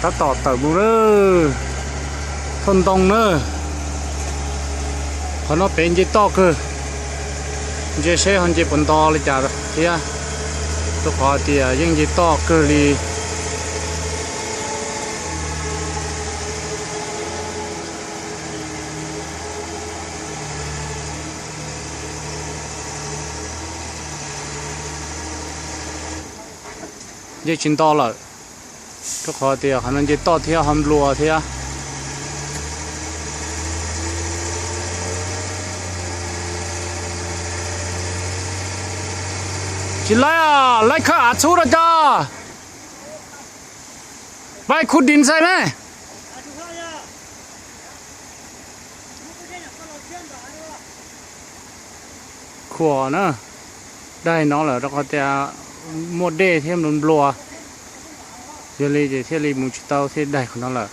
Tab tom tawm mus lawm, thauj ntoo na. Qhov no pem nce toj kawg, ntsia seb ho nce puas nto li cas thiab, rau qhov tias yeej nce toj kawg li. Nce tsis nto lawm, rau qhov tias qhov no nce toj thiab ho nplua thiab. Tsis laib, laib khawb av txhub rau cov, pab khuv din xais me. Khuam na, daig no lawm rau qhov tias muaj dej thiab nplua nplua, yog li ces thiaj li mus tsis tau thiaj daig qhov no lawm.